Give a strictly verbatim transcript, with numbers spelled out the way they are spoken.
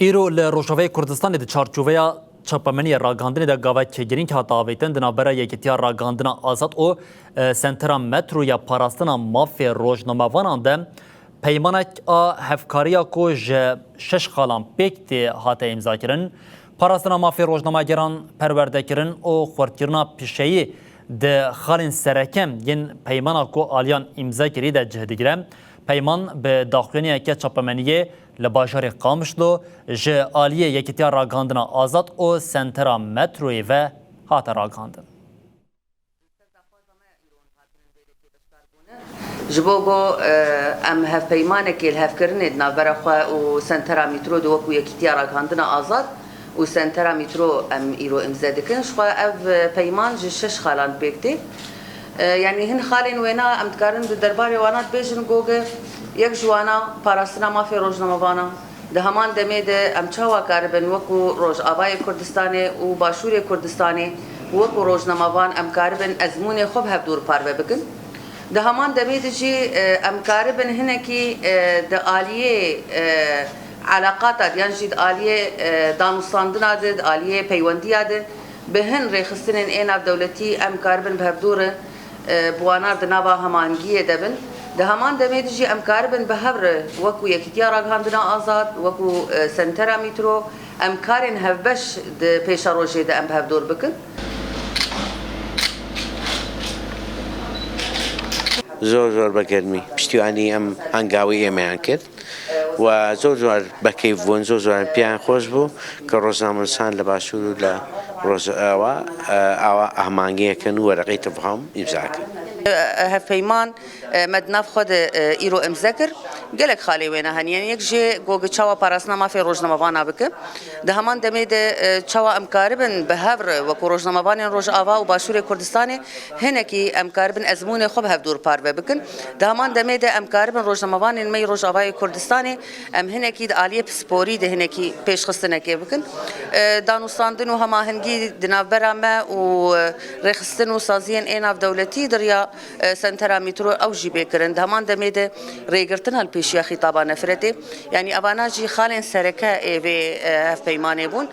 Îro li Rojavayê Kurdistanê di çarçoveya çapemeniyê ragihandinê de gavek girîng hate avêtin di navbera Yekîtiya Ragihandina Azad û, e, Sentera Metro ya Parastina Mafê Rojnamevanan de peymanek a hevkariya ku ji şeş xalan pêk tê hate îmzakirin. Parastina mafê rojnamegeran, perwerdekirin û xurtkirina pişeyî di xalên sereke yên peymana ku aliyan îmze kirî de cih digire. Peyman bi daxuyaniyeke çapemeniyê li bajarê Qamişlo ji aliyê Yekîtiya Ragihandina Azad û Sentera Metroyê ve hate ragihandin. Ji bo ku, e, em hevpeymanekê li hevkirinê di navbera xwe û Sentera Mîtro de wekû Yekîtiya Ragihandina Azad û Sentera Mîtro em îro îmze dikin. Ji xwe ev, e, peyman ji şeş xalan pêk tê. E, yanî hin xalên wêna em dikarin di derbarê wana dibêjin, goge yek ji wana parastina mafê rojnamevanan. Di heman demê de em çawa karibin wekû Rojavayê Kurdistanê û Başûrê Kurdistanê wekû rojnamevan em karibin ezmûnê xwe bi hevdûr parve bikin? Di heman demê de jî, e, em karibin hinekî, e, di aliyê, e, eleqata de yan jî di aliyê, e, danûstandina de, di aliyê peywendiya de bi hin rêxistinên ê navdewletî em karibin bi hevdû re, e, bi wana re di nava hemahengiyê de bin. Di heman demê de jî em karibin bi hev re wekû Yekîtiya Ragihandina Azad, wekû, e, Sentera Mîtro, em karên hevbeş di pêşerojê de em bi hevdûr bikin. Zor zor bi germî piştî anî em hengawî êmeyan kir. و زۆر جار بە کەیف بوون، زۆر جار پیان خۆش بوو کە ڕۆژنامەنووسان لە باشوور و لە ڕۆژئاوا، ئە، ئاوا ئەهمانگەیەکەن و وەرەقەی تەفاهم ئیمزاکەن. Hevpeyman, e, me di nav xwe de, e, îro imze kir. Gelek xalê wêne hene. Yanî yek jê got çawa parastina mafê rojnamevana bike. Di heman demê de, e, çawa em karibin bi hev re wekû rojnamevanên Rojava û Başûrê Kurdistanê hinekî em karibin ezmûnê xwe bi hevdûr parve bikin. Di heman demê de em karibin rojnamevanên me yê Rojavayê Kurdistanê em hinekî di aliyê pisporî de hinekî pêşxistinekê bikin. E, danûstandin û hemahengî di navbera me û, e, rêxistin û saziyên ê navdewletî di riya, e, Sentera Mîtro ew jî bê kirin. Di heman demê de rêgirtina li pêşiya xîtaba nefretê, yanî evana jî xalên sereke ê vê, e, hevpeymanê bûn.